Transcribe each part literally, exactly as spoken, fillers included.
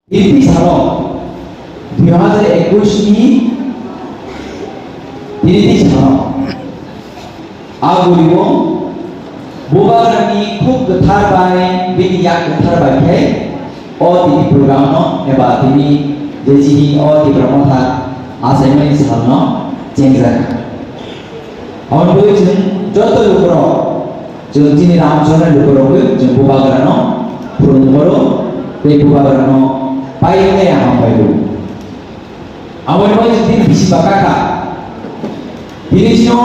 Tini salo, dui hazar ekush ni tini salo, a guribo Bubagrani khuk kwthar bai bini yak kwthar bai khe o tini program no eba tini je chini o Tipra Motha achaimani sal no chengjak. Aboni bagwi chwng joto lukurok, chwng chini Ramchandra lukurok chwng Bubagrano khulumoro tei Bubagrano pailai hambai rw. Aboni bagwi chwng tini bisi baka kha. Tini chino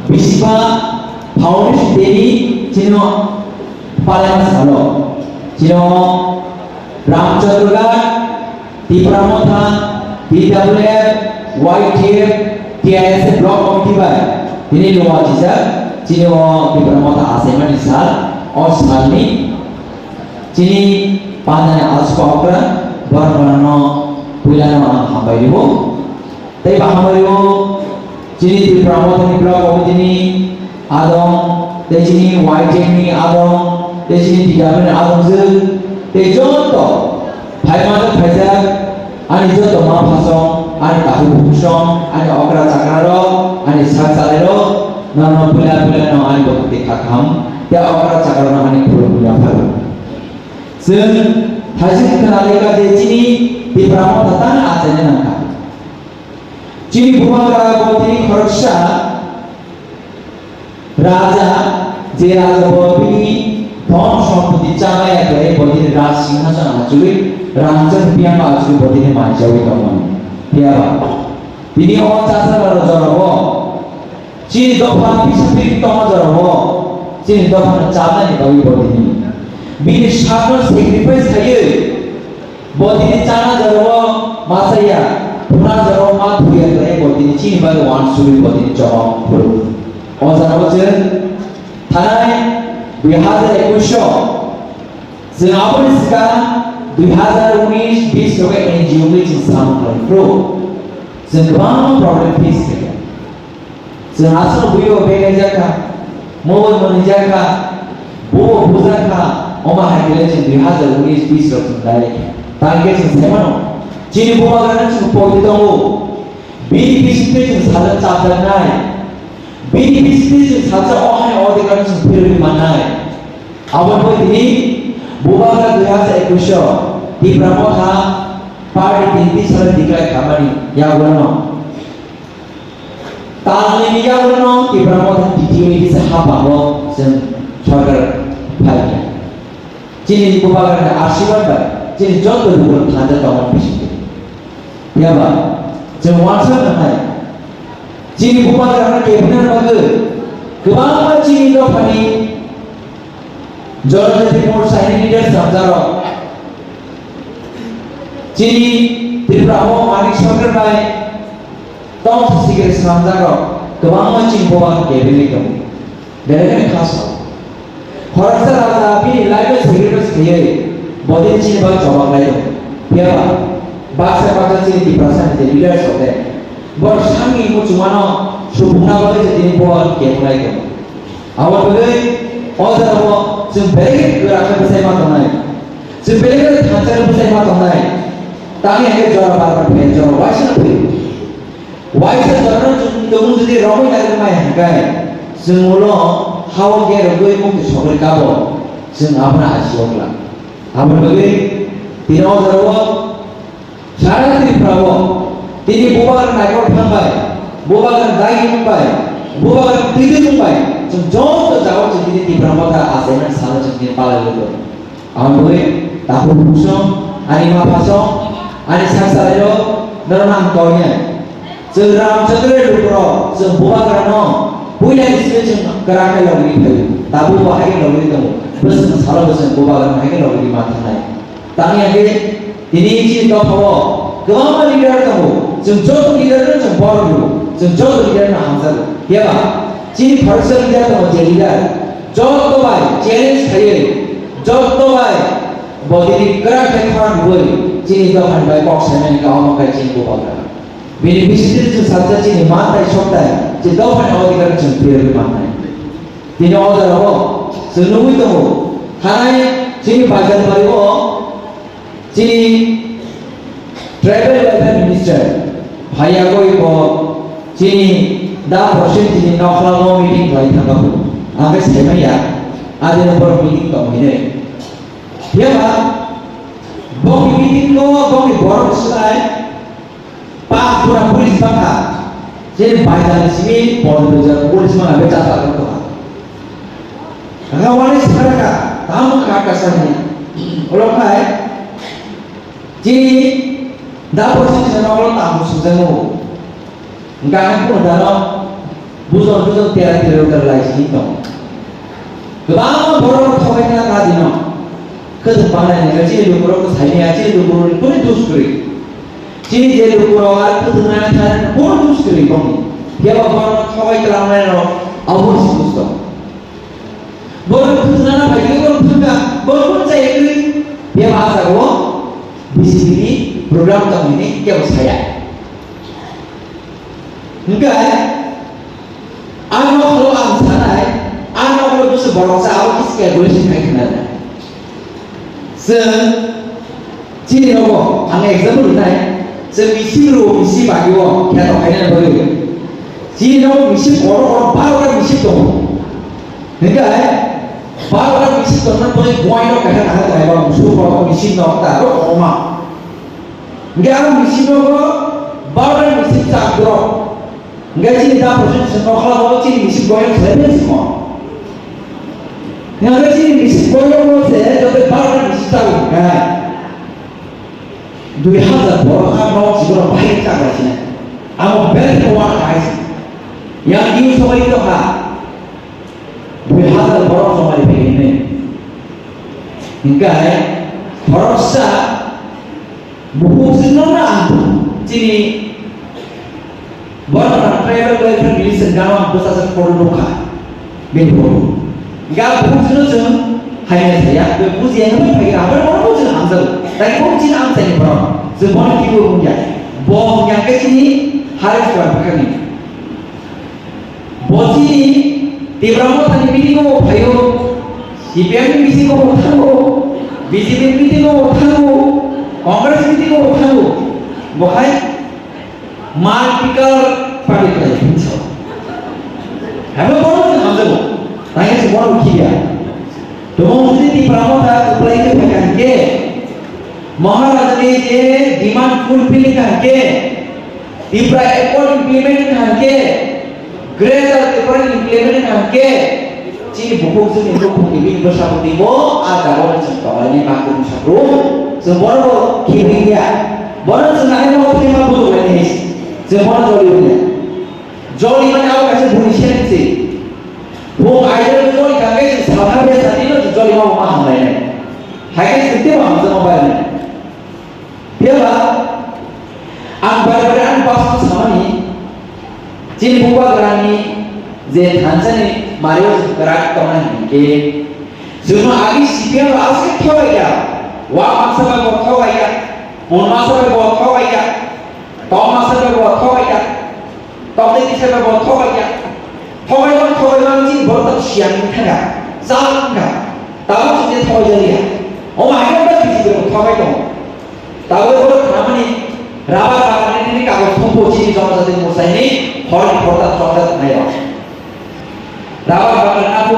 bisi ba Foundation Day ni chino palaima salo. Chino Ramchandra Ghat, Tipra Motha, T W F, Y T F, T I S F Block Committee bai tini luwa chijak chini o Tipra Motha achaimani sal, o salni chini panani alsukha okra borok borokno puilano ang hambai rwo. Tei bo hambai rwo chini Tipra Mothani Block Committee ni adong, tei chini Y T F ni adong, tei chini T W ni adong jwk, tei joto phaima tei phaijak ani joto ma phasong, ani takhuk bukhuk song, ani okra chakra rok, ani sak chalai rok, nono puila puila no ani bwkhak tei kha kham, tei okra chakra no ani khulum ya pharo. Chwng thaising khna lai kha je chini Tipra Motha tang achaina nang kha. Chini Bubagra bo tini khoroksa raja, je raja bo bini dhon sompoti chamaya khe bo tini raj singhason achugwi, rangchak biyang achugwi bo tini manjawi tongmani. Phiya ba tini o chasarok jorabo chini dopha bisa pik tongma jorabo chini dophano chamani bagwi bo tini bini sakno sacrifice khaiwi Bo tini chana jorao ma chaya, thuna jorao ma thuya khe bo tini chini bagwi uansugwi bo tini chobam phuru. O jorao chwng thanai dui hazar ekush o chwng aboni swkang dui hazar unis bis rogo N G O ni chwng samung khlai phuru. Chwng kwbangma problem face khaikha. Chwng aswk buio begaijak kha, mobile manwijak kha, bobo bujak kha, omo hai khe chwng dui hazar unis bis rok chwng direct kha. Tang khe chwng sai mano, chini Bubagrano chwng poito tongo. Bini bisingtwi chwng sajak chapjaknai. Bini bisingtwi chwng sajak o hani odhikar chwng phirwi mannai. Aboni bagwi tini Bubagra dui hazar ekush o Tipra Motha party tini sal declare khamani yagulo no. Talni yagulo no Tipra Motha T T A kisa hapango chwng sorkar phaikha. Chini Bubagrani asirwad bai chini joto lukurok thanja tongmani bisingtwi. Phiya ba chwng uansuk nangnai. Chini Bubagrano kebinani bagwi kwbangma chini dophani Jonojati Morcha ni leader swnamjakrok. Chini Tripura o Manik Sarkar bai tongthok sikiri swnamjakrok kwbangma chini Bubagra cabinet tongo. Belai kheno kha sao. Khoroksa raja bini life bai sacrifice khaiwi bodini chini bagwi choba khlai tongo. Phiya ba baksa baksa chini Tiprasa ni je leaders rok de borok sakni muchungmano subukna bagwi se tini Bubagra kebinai tongo. Abo bagwi o jorao chwng belai khe kwrak khe bwsai ma tongnai. Chwng belai khe thansa khe bwsai ma tongnai. Tamni hwnkhe jora bar bar phai, jora waisa phai. Waisa jorano chwng tongmung jodi romwi nai wngmai hwnkhe, chwng ulo hao gerogwi mukti sogwi kabo, chwng abono ajiyo glak. Aboni bagwi tini o jorao Sara Tripura o tini Bubagra naikol thang bai, Bubagra dagi wng bai, Bubagra twidwi wng bai, chwng joto jagao chwng tini Tipra Motha achaimani salo chwng tini palai lwgo. Aboni bagwi takhuk bukhuk song, ani mapha song, ani sak salai rok, norok ang koi nai. Chwng Ramchandra ni lukurok, chwng Bubagra no puila ni simi chwng kwrak khe logwi phaio. Tabuk bo hai khe logwi tongo. Bwswk salo bwswk Bubagra no hai khe logwi ma thangnai. Tamni hwnkhe tini chini dophao kwbangma leader tongo. Chwng joto leader no chwng borom rwo. Chwng joto leader no hamjago. Phiya ba chini khoroksa leader tongo, je leader joto bai challenge khaiwi, joto bai bo tini kwrak khe khorang rwui chini dophani bai kok saimani kaham khe chini Bubagra. Bini bisingtwi chwng sajak chini mantai soktai, chini dophani odhikar chwng phirwi mannai. Tini o jorao chwng nugwi tongo, thanai chini Baijalbari o Chini Tribal Welfare Minister phaiya koi bo chini da Prasenjit ni nokla o meeting lai thangma bo. Ang khe saimanya, adi no borok meeting tong hinwi. Phiya ba bo meeting o bo ni borok slai Pak pura police baka. Jadi baca di sini, polisi police mana baca tak apa. Agak wali sekarang kak, tamu kak kasarnya. Kalau kai, jadi dapur sini sana kalau tamu sudah mau. Enggak kan pun dalam buzon buzon tiara tiara udah lagi sini dong. Kwbangma borok thogwi na ta dino. Kwthwng bangnai ni chini lukurok saimaya chini lukurok ni kunu dus kwrwi. Chini je lukurok ar kwthwng nani thani kunu dus kwrwi bongni. Phiya ba borok thogwi twlangnai rok abo si dus dong. Borok kwthwng nana phai khe borok thangkha, borok kunu chaya kwrwi. Phiya ba ah jagao B C P ni program tong hini kebo saya. Hingke, ang nokhoro ang sanai, ang nokhoro bwswk borok sa abo khe calculation khai khna. Chwng chini nogo ang example rwnai, chwng misi rwo misi bagwi o khe to khaina bagwi. Chini nogo misi kotor kotor baro ta misi tongo. Hingke, baro ta misi tongna bagwi buai no kaisa kaisa tongo, misi kotor misi nok ta ro oma. Hingke ang misi nogo baro ta misi chak dro. Hingke chini da Prasenjit se nokla bo chini misi boyong seven simo. Hingke chini misi boyong bo se joto baro ta misi chak hingke. Dui hazar borok ang nok chiboro bahai chak lai sini. Amo bel ko wa kai si. Yang diu sobai to ha. Dui hazar borok somai phai ni. Hingke boroksa Buphuk singno na ang chini borok na tribal welfare minister gama bwsajak kotor nukha. Bini buphuk. Ga buphuk singno chwng hamya saya, be bujiya hwnwi phai ga, aboni borok bo chwng hamjago. Tai bo chini amchaini borok. Chwng bono kibo wngya. Bo wngya khe chini Harish Kumar Bhakani. Bo chini Tipra Mothani meeting o phaio, C P M ni meeting o bo thango, B J P ni meeting o bo thango, Congress meeting o bo thango. Bo hai multicultural party khlai phunsa. Habo bono hamjago. Tangya se bono khiya. Tomo mujhe Tipra Motha kwplai khe phai kha hingke, Maharaj ni je demand fulfill kha hingke, Tipra Accord implement kha hingke, Greater Tipra implement kha hingke, chini bukhuk chini bukhuk ni bini bwsa bwtwi bo a jaga o chwng tonglai nai ma kung sakru, chwng bono bo khibi ya, bono chwng nai ma thwi ma bujo lai nai, chwng bono joli ya. Joli mani abo kaisa buni sen se. Bo aidel joli kangke se salha be sati no joli ma ma hamlai nai. Hai ke sinte ma hamsa ma bai nai. Phiya ba, ang bai bai ang bas ko samani, chini bubagrani je thansani mario rak tongna hingke, chwngno agi C P M aswk thobai ya, wa masa bai bo thobai ya, pun masa bai bo thobai ya, tom masa bai bo thobai ya, Tokdei kisa bai bo thobai ya. Thobai man, thobai man, chini borok tak siang ni thanga. Chang kha. Tamo chini thobai jali ya. O ma hai ba bisi bai thobai tong. Tabo borok khamani raba khamani ni kago thumbo chini jom jati musai ni hor ni porta chokta nai rok. Raba khamani napu,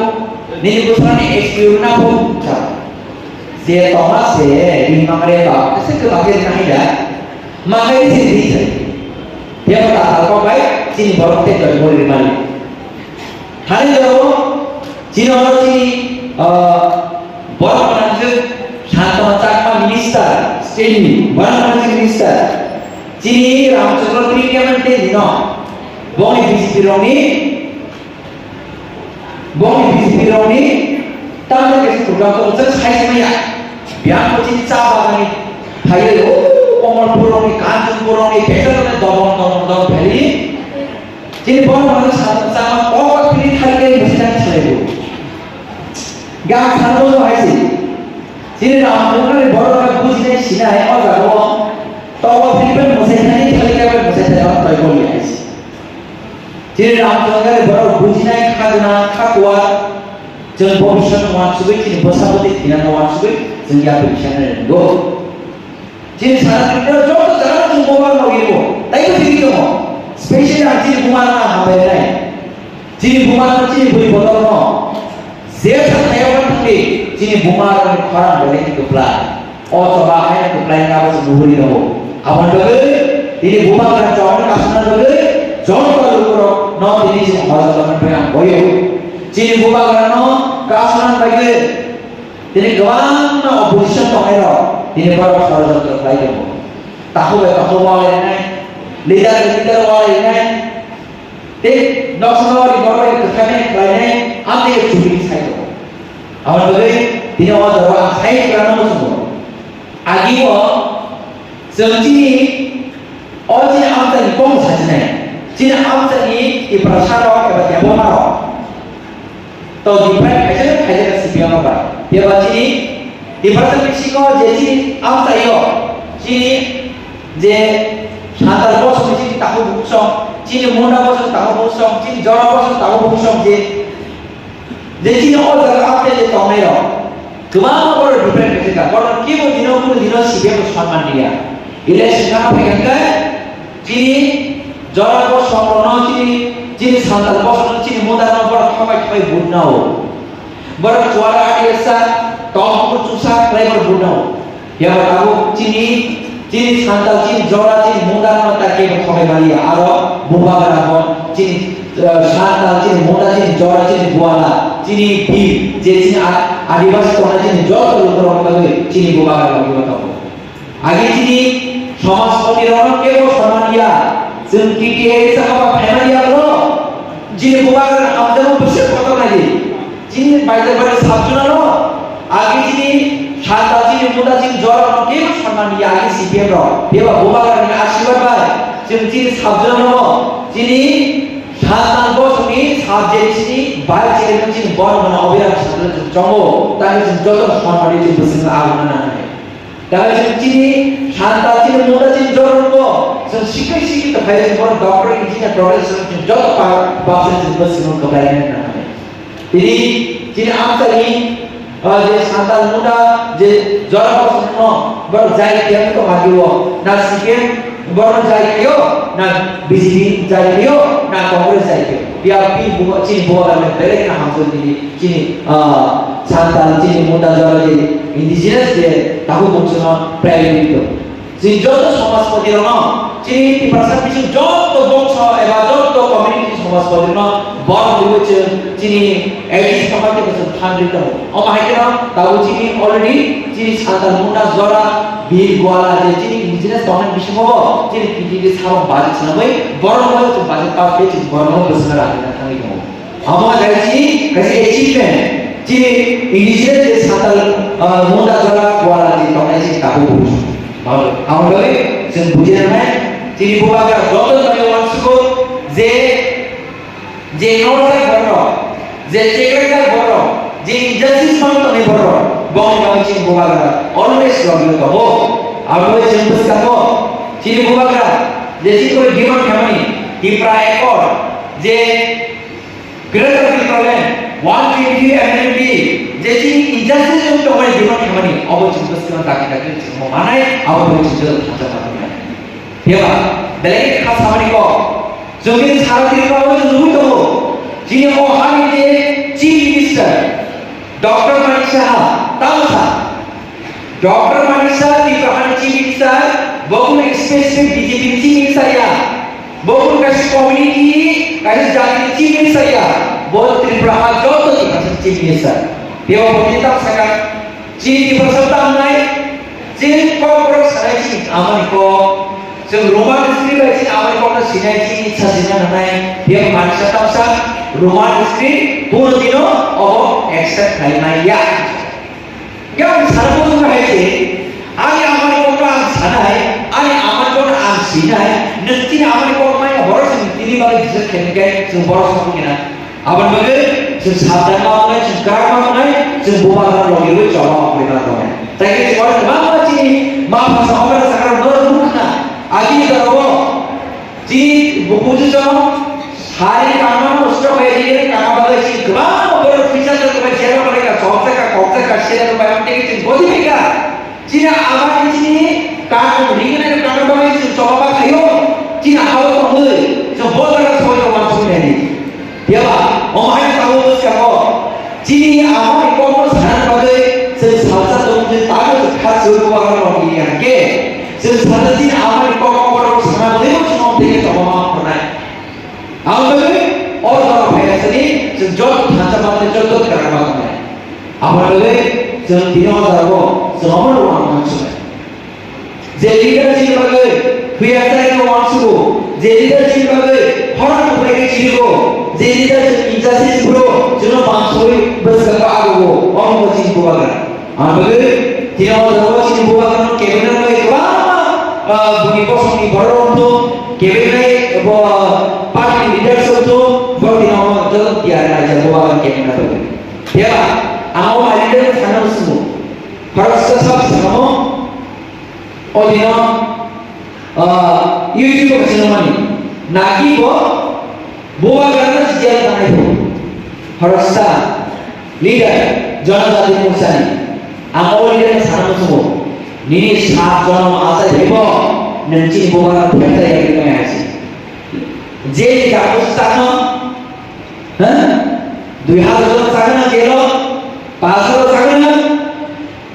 nini busani experience napu. Je toma se, bini mangre ba, ese ke bagir nahi da. Mangai se di se. Dia ta ta ko bai, chini borok te doi mori mari. Hari jabo, chini oro chini, ah, borok manang se Santama Chakma minister, state ni, borok manang se minister. Chini Ramchandra Tripuri mante dino. Boni B J P rokni Boni B J P rokni tamni kaisa program tongo, just hai se maya. Biyang kochi cha bagani phaiwi, o Komolpur rokni, Kanchanpur rokni, Bethel rokni dobon, dobon, dobon phaiwi. Chini borok rokni sa-, sa-, kokor phiri thangwi bwswk thang salaibo. Gam sano bo hai se. Chini Ramchandra ni borok rok bujinai sinai o jaga o. Tokol phiri pen mwsai thani, thali kaibai mwsai thani, o toibol ni hai se. Chini Ramchandra ni borok bujinai khajna khakuwa, chwng bobiswt no wansugwi, chini bwsa bwtwi thwinani wansugwi, chwng yapri khenani ringo. Chini sana Tripura joto jaga chwng bubagra logi rwo. Taibo thik tongo. Specially ang chini bubagra hambai nai. Chini bubagra chini bui bodol no. Je sa thaya wan thangdi chini bubagra ni khorang belai kwplai. O choba hai kwplai na bo chwng buri tongo. Aboni bagwi tini bubagra chwng kasna bagwi joto lukurok no tini chwng hojak tongna bagwi ang boyo. Chini bubagra no kasna bagwi Tini kwbangma opposition tongnairok tini borok sorojontro khlai tongo. Takhuk bai takhuk walainai, leader bai leader walainai, tei noksa nokni borok bai kwthangnaini khlainai, amtwi chubini sai tongo. Aboni bagwi tini o jora ang sai kwrwngno muchungo. Agio chwng chini O chini amchaini kok sajinai. Chini amchaini Tiprasa rok eba Debbarma rok. To different khaijak khaijak C P M rok bai. Eba chini Tiprasa bisingo je chini amchaio, chini je Santal bosong chini takhuk bosong, chini Munda bosong takhuk bosong, chini Jora bosong takhuk bosong je Je chini o jaga update tongnai rok, kwbangma borok different khe kha. Borok kebo dino kunu dino C P M no sanman riya. Election kana phai kha khe chini Jora bosong no chini, chini Santal bosong no chini Munda no borok thabai thabai vote nao. Borok chuwara adi esa tong chusa khlai borok vote nao. Phiya ba tabuk chini, chini Santal, chini Jora, chini Munda no ta kebo thobai maliya, aro bubagra bo chini, eh, Santal, chini Munda, chini Jora, chini Buala, chini Bhil, je chini a-, Adibasi tongnai chini joto lukurok bagwi chini bubagra logi o tongo. Agi chini somajpati rok no kebo sanman ya, chwng T T A sa haba phaimani ya bro, chini bubagra hamjak bwswk kotor nai di. Chini baidar baidar sabjuna no, agi chini Santal, chini Munda, chini Jora no kebo sanman ya, agi C P M rok. Phiya ba bubagra ni asirwad bai chwng chini sabjuna no, chini Santal bosong ni subject chini vice chairman chini borok no Abhiram Santal chwng chongo, tani chwng joto sanmani chwng bwswk no arwna nangnai. Tei chwng chini Santal, chini Munda, chini Jorongbo chwng sikhe sikhe ta phai, chwng bono doctor, engineer, professor chwng joto pa, baksa chwng bwswk no kwplai nai nang nai. Tini chini amchaini, ah, je Santal, Munda, je Jorongbo chwngno borok jai khe to magiwo na sikhe borok jai khe na B J P jai khe na Congress jai khe. Biya pi buwa chini buwa gana belai na hamso tini. Chini, ah, Santal, chini Munda Jora je indigenous je takhuk bongsono priority tong. Chini joto somajpati rokno, chini Tiprasa bising joto bongso eba joto community somajpati rokno borok rwui chwng chini A D C committee bo chwng phan rwi tongo. Omo hai kheno tabuk chini already chini Santal, Munda, Jora, Bhil, Gwala je chini indigenous tongnai bisingo bo chini T T D sabang budget swnamwi borok no chwng budget pass khe chini borok no bwswk rang rwna thangwi tongo. Amo jai chini kaisa achievement, chini indigenous je Santal, ah, Munda Jora Gwala je tongnai chini takhuk bongso. Amo, amo bagwi chwng buji nangnai, chini bubagra joto jora uansukgo je, je norjak borok, je cheklaijak borok, je injustice man tongnai borok, bongni bagwi chini bubagra always logi tongo. Amo bagwi chwng bwskango, chini bubagra je chini demand khamani, Tipra Accord, je Greater Tipraland, one twenty M N P, je chini injustice wng tongmani demand khamani, obo chwng bwskango daki daki chwngmo manai, abo bai chwng joto thansa manai. Phiya ba, belai kha samani kok, chwng bini sara Tripura o chwng nugwi tongo, chini o hani je Chief Minister, Doctor Manik Saha, tamo sa, Doctor Manik Saha Tripura hani Chief Minister, bo kunu specific B J P ni Chief Minister ya. Bo kunu kaisa community, kaisa jati ni Chief Minister ya. Bo Tripura ha joto ni kaisa Chief Minister. Bebo bo tini tamo saka, chini Tiprasa tamnai, chini kokborok sanai chini amani kok. Chwng Roman history bai chini amani kokno sinai, chini itsa sina nanai. Bebo Manik Saha tamsa Roman history, bono dino obo accept khlaimai ya. Yang sana butuh hai je, ani amani kokno ang sanai, ani amani kokno ang sinai, nwng tini amani kok maya borok se nwng tini bagwi jesa khaini khe chwng borok sabo kena. Aboni bagwi chwng sabdan ma wngnai, chwng kwrak ma wngnai, chwng bubagra logi rwi choba wngnai ma wngnai. Tai khe chwng kwbangma chini ma phasa okra sakra norok nukha, agini jora o Chini bukuju chong, sari kama no stok hai jini kama bagwi chini kwbangma borok pisa jagwi bai jera bai ka, chokjak ka, kokjak ka, sera bai amtwi chini bodi bai ka. Chini amani chini Kaku ringnai kaku bagwi chwng choba ba khaio, chini hao tongwi chwng bo jaga soi tongma soi nai. Phiya ba, omo hai tabuk bwskango chini amani kokno sana bagwi chwng salsa tong, chwng tabuk chwng kha chwng bo bagwi rok ni yang khe, chwng salsa chini amani kokno borok sana bagwi bo chwng tei choba ma phanai. Ang bagwi o jora phaiya sini chwng joto thansa mate joto kwrwngma tongnai. Aboni bagwi chwng tini o jora o chwng omono uansuknai. Je leader chini bagwi huya chai no uansugo, je leader chini bagwi khorang kubai khe chirigo, je leader chini injustice bro chwngno mansugwi bwskango agogo, omo chini bubagra. Ang bagwi tini o jaga o chini bubagrano kebengna bagwi kwbangma, ah, bini bosongni borok rok thung, kebengwi bo, ah, party leaders rok thung, borok tini o joto tiyar khlaijak bubagrano kebengna bagwi. Phiya ba, ang o leader sana musugo. Khoroksa sab samo, o dino, ah, YouTube o sinamani. Naki bo, bubagrano jail tanai bo. Khoroksa leader, Janajati Morsani. Ang o leader ni sana musugo. Nini sat jonom achai phaibo, nwng chini bubagrano pheksa ya khe maya hai se. Je ni jago sano, ha? Dui hajar jon sakna jelo, pas hajar sakna.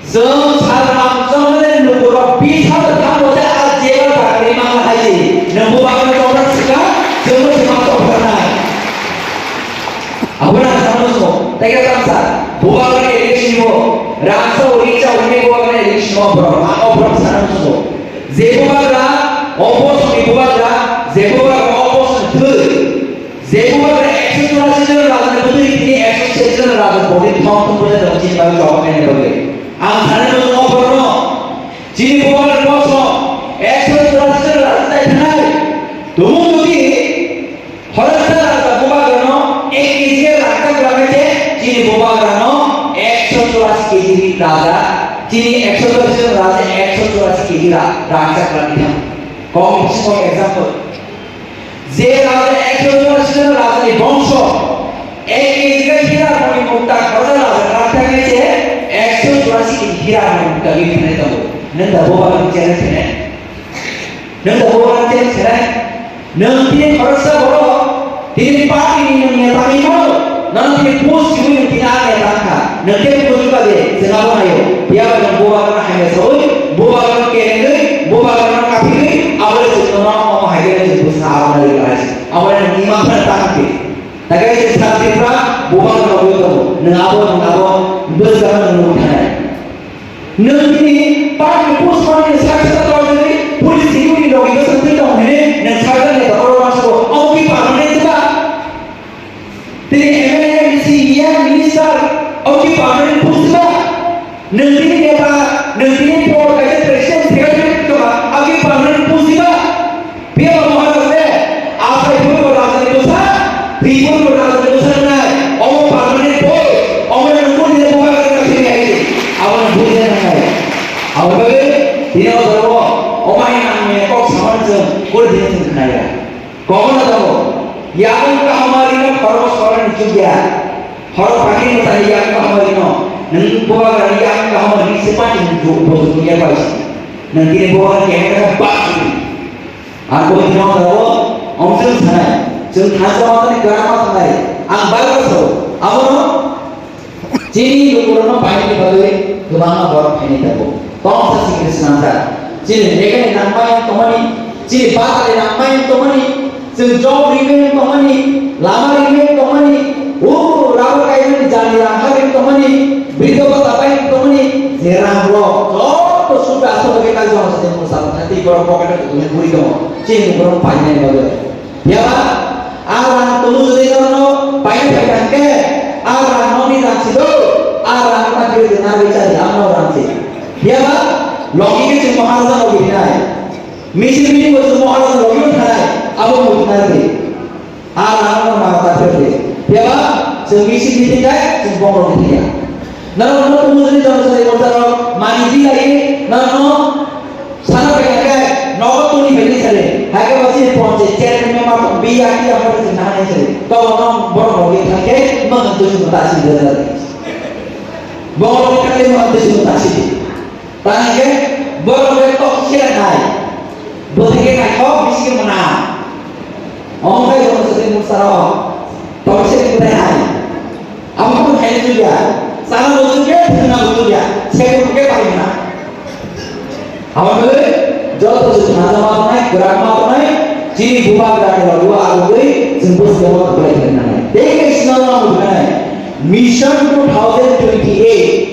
Chwng salram chwngmani lukurok bis hajar thango je a jeba chakri mangna hai se. Nwng bubagrano tongthar swkang, chwngno se ma tongthar nai. Aboni ang sana musugo, tei khe tamsa, bubagrani election bo, rangsa uri cha uri bubagrani election bo borok, ang o borok sana musugo. Je bubagra, o bosongni bubagra, je bubagra o bosongni thwi. Je bubagra ekso churasi jon rajani bwtwi tini ekso churasi jon raja bodi thok thok bwtwi tong chini bagwi jawab naina bagwi. Ang sana musugo o borokno, chini bubagra bosong ekso churasi jon raja chai thanai. Tumung jodi Khoroksa raja bubagrano ek kg khe rang tak rang khe chini bubagrano ekso churasi kg ni raja, chini ekso churasi jon raja ekso churasi kg ra-, rang tak rang khe. Kok bisingo example. Je raja ekso churasi jon raja ni bongso ek kg khe hira moni mukta khoroksa raja rang tak khe ekso churasi kg hira moni mukta ni thani tongo. Nwng da bubagrano chele thene. Nwng da bubagrano chele thene. Nwng tini khoroksa borok, tini party ni nwng neta wngwi mano, nono tini post simi nwng tini a neta wngkha, nwng khe post wngkha de, chwng abo naio. Phiya ba nwng bubagrano hamya saui, bubagrano kerengwi, bubagrano kaphigwi, abole chwng nono omo hai khe nwng bwsa abo nai rwgwi hai se. Abole nwng ima phano ta hwn khe. Takai se sat Tripura, bubagrano rogwi tongo. Nwng abo, nwng abo, bwskango nwng nukthai. Nwng tini party post manwi sak sak tongwi police security logi bwswk twi tong hwnwi nwng sajak neta oro uansukgo, omo ki permanent ba? Tini M L A, M C, E M, minister, omo ki permanent post ba? Nwng tini neta, nwng tini board kaisa president, secretary tongma, omo ki permanent post ba? Phiya ba Maharaj le, asai phuru bo rajani bwsa, thwi phuru bo rajani bwsa wngnai, omo permanent post, omo nang kuri de bubagra na thwi hai, abo nang bujina nangnai. Abo bagwi, tini o jora o, omo hai nang ni kok samani chwng, kuri de chwng khnaya. Kobo no tongo, yakung kaham rino khorok sorani chukya. Horo phaikhe mwtai yakung kaham rino, nwng bubagra yakung kaham ri se pati nwng bo-, bo-, bo-, ya bai se. Nwng tini bubagra keha khe bak se. Ang bo tini o jora o, ang chwng sanai, chwng thansa matani kwrak ma thanai, ang bai bai sao, abono chini lukurokno painani bagwi kwbangma borok phainai tongo. Tongsa sikri swnamjak, chini legani nangmani tongmani, chini batani nangmani tongmani, chwng job rimani tongmani, lama rimani tongmani, o rubber kainani jani rang harwi tongmani, bridho bhata pai tongmani, je rang rok joto sukha aswk bagwi kaijakma se tongmani salo thati borok pocket o tongmani buri tongo, chini borok painani bagwi. Phiya ba, a rang tulu jodi norokno paina phai kha khe, a rang nokni rang si do, a rang ta khe narwi chari, ang nok rang si. Phiya ba, logi khe chwng Maharaja logi hinai. Misil meeting bo chwng Maharaja logi bo thanai, abo bo hinai de. A rang no ma ta khe de. Phiya ba, chwng misil meeting dai, chwng bong logi thangya. Norok no tulu jodi jono sai borok mani di lai, norok no Sana bai khe nogo toni bai khe sale. Hai khe basi ponche chairman member tong biya biya hor se nahai sale. To no borok rok ye thangke mang toni mo tasi de. Borok rok thangke mang toni mo tasi. Tangke Borok le tok khe nai. Bo theke naithok bisi khe mona. Omo khai bo se mung saro. Tok khe nai. Abo khe khai chuya. Sana bo chuya, thana bo chuya. Se ko ke pai na. Abo le joto se thana ma tonai, kwrak ma tonai. Chini bubagra ni rogo abo gwi, chwng bo se mo bai thang nai. Tei ke sina ma mo nai. Mission two thousand twenty-eight.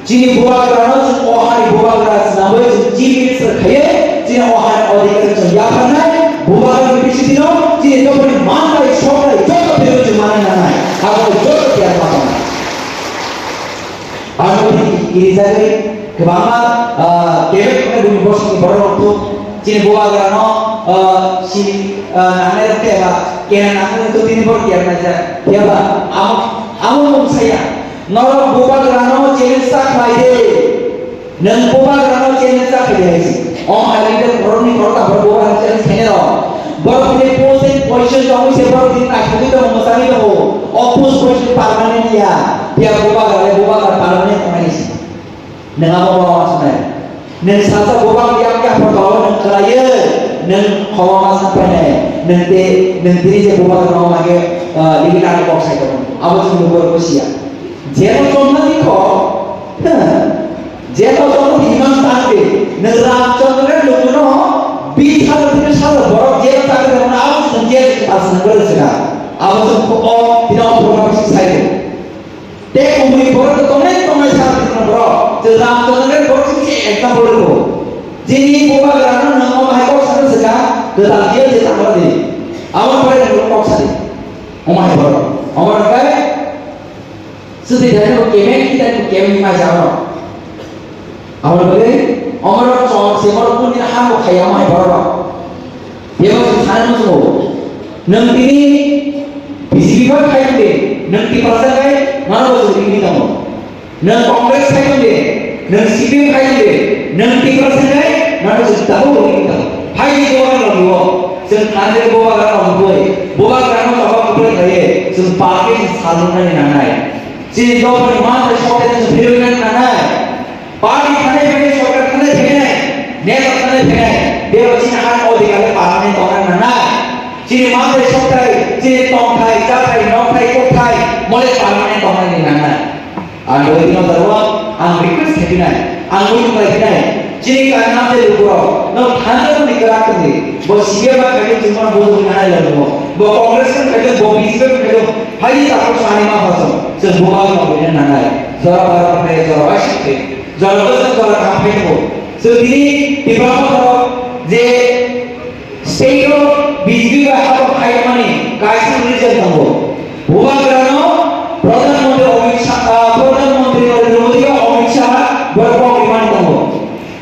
Chini bubagrano chwng o hani bubagra swnamwi chwng chief minister khaiwi chini o hani odhikar chwng yapharnai, bubagrani bisingtwino chini jotono manbai sokrai joto phirwi chwng manwi nangnai, abo joto tiyar ma tongnai. Aro tini kirijagwi kwbangma, ah, kebek khe buini bosongni bororok thuk chini bubagrano, ah, si, ah, nangnai rok tei ba kena nangnai rok tini borok tiyar naijak. Phiya ba amo, amo mung saya. Norok bubagrano challenge ta khlai di. Nwng bubagrano challenge ta khlai di hai se. O hai leader borokni borok ta borok bubagrano challenge khainai rok. Borok ni post and position tongwi se borok ni naithogwi tongo, mwchangwi tongo. O post position permanent ya. Phiya bubagra le bubagra permanent tongnai se. Nwng abo bo ma sanai. Nwng salsa bubak yak yak photo nwng khlaiwi nwng khobama sapainai. Nwng te, nwng tini je bubagrano ma khe, ah, limit ani kok sai tongo. Abo chwng bubagrano siya. Jebo chomna ni kho, jebo chomna ni imang tangwi, nwng Ramchandra ni lukuno bis hajar tini hajar borok jebo tangwi tongmani abo chwng jebo aswk nang bai rwkha. Abo chwng kho o tini o program si sai. Tei kubui borok tongnai tongnai sa tongmani borok, chwng Ramchandra ni borok chwng se example rwkho. Jini bubagrano nwng omo hai kok sana swkha, kwtal jebo je tangmani. Abo pore nwng kok sadi. Omo hai borok. Omo rok khe Sudi dai ko kemen ki dai ko kemen ma jaro. Amar bole, amar chor se mor kun ni ha ko khaya mai baro. Ye ma su thana mo so. Nang tini B J P ba khai de, nang ti parsa kai, ma ko su ni tamo. Nang Congress khai de, nang C P M khai de, nang ti parsa kai, ma ko su tamo ni tamo. Hai ni ko ma lo. Sen thana ko ba ga ko. Bo ba ga no ba ko khai. Sen pa ke salon na ni nanai. Chini dopani manthai sokthai chwng phirwi nang nanai. Party thanai phainai, sorkar thanai phainai, neta thanai phainai, bebak chini han odhikar le parliament tongna nanai. Chini manthai sokthai, chini tongthai, chathai, nokthai, kokthai, mole parliament tongna ni nanai. Ang doi dino daro, ang request khaipinai, ang muitu khlaipinai. Chini kanam je lukurok, no thansa ni kwrak tongdi, bo C P M ba khaikhe chwngno bujui nai labo, bo Congress ni khaikhe, bo B J P ni khaikhe, hai ta ko sani ma phaso, chwng bo ba ko bini nanai, jora bara phai, jora bai sikhe, jora bwswk jora kam phai ko. Chwng tini Tipra Motha je state o B J P bai habo khaimani kaisa region tongo. Bubagrano Pradhan Mantri Amit Shah, ah, Pradhan Mantri Narendra Modi ba Amit Shah borok kok rimani tongo.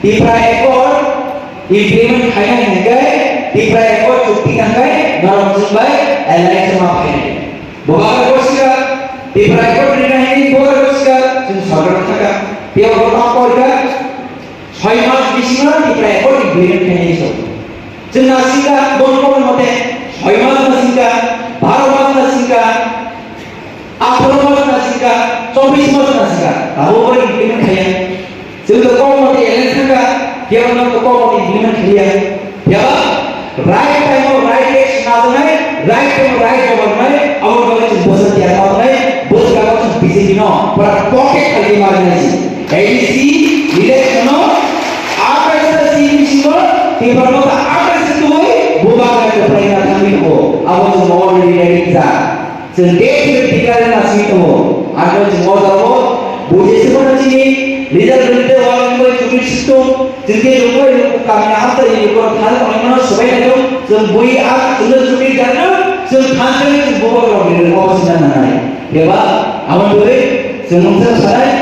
Tipra Accord implement khaina hingke Tipra Accord chukti hingke norok chwng bai alliance ma phainai. Bubagra gosika Tipra Accord rina hini bubagra gosika chwng sorkar thaka. Tei borok ma koika soi mas bisingo Tipra Accord implement khainai so. Chwng nasikha, boni kokni mote soi mas nasikha, baro mas nasikha, atharo mas nasikha, chobbish mas nasikha, abo boro implement khaiya. Chwng to kok mote alliance thangkha, phiya no to kok mote implement khaiya. Phiya ba right time o right action najaknai, right time o right jawab rwnai, abo bagwi chwng bwswk tiyar ma tongnai, bwswk abo chwng B J P no pura pocket khalwi ma rinai si. A D C election o athais ta seat bisingo Tipra Motha athais ta tubui bubagra kwplai na thangwi tongo. Abo chwng already ready rijak. Chwng date ni tikari na swi tongo. Abo chwng o jago buji se mano chini leader bwrwi tei wal wngwi chukri system. Chwng khe chwng bai kami hamsa ni lukurok thani tongmano swbai nai tong. Chwng bui a chwngno chukri jagna chwng thansa ni chwng bubagra rok ni obo sina nanai. Keba abo twi chwng mungsa sanai.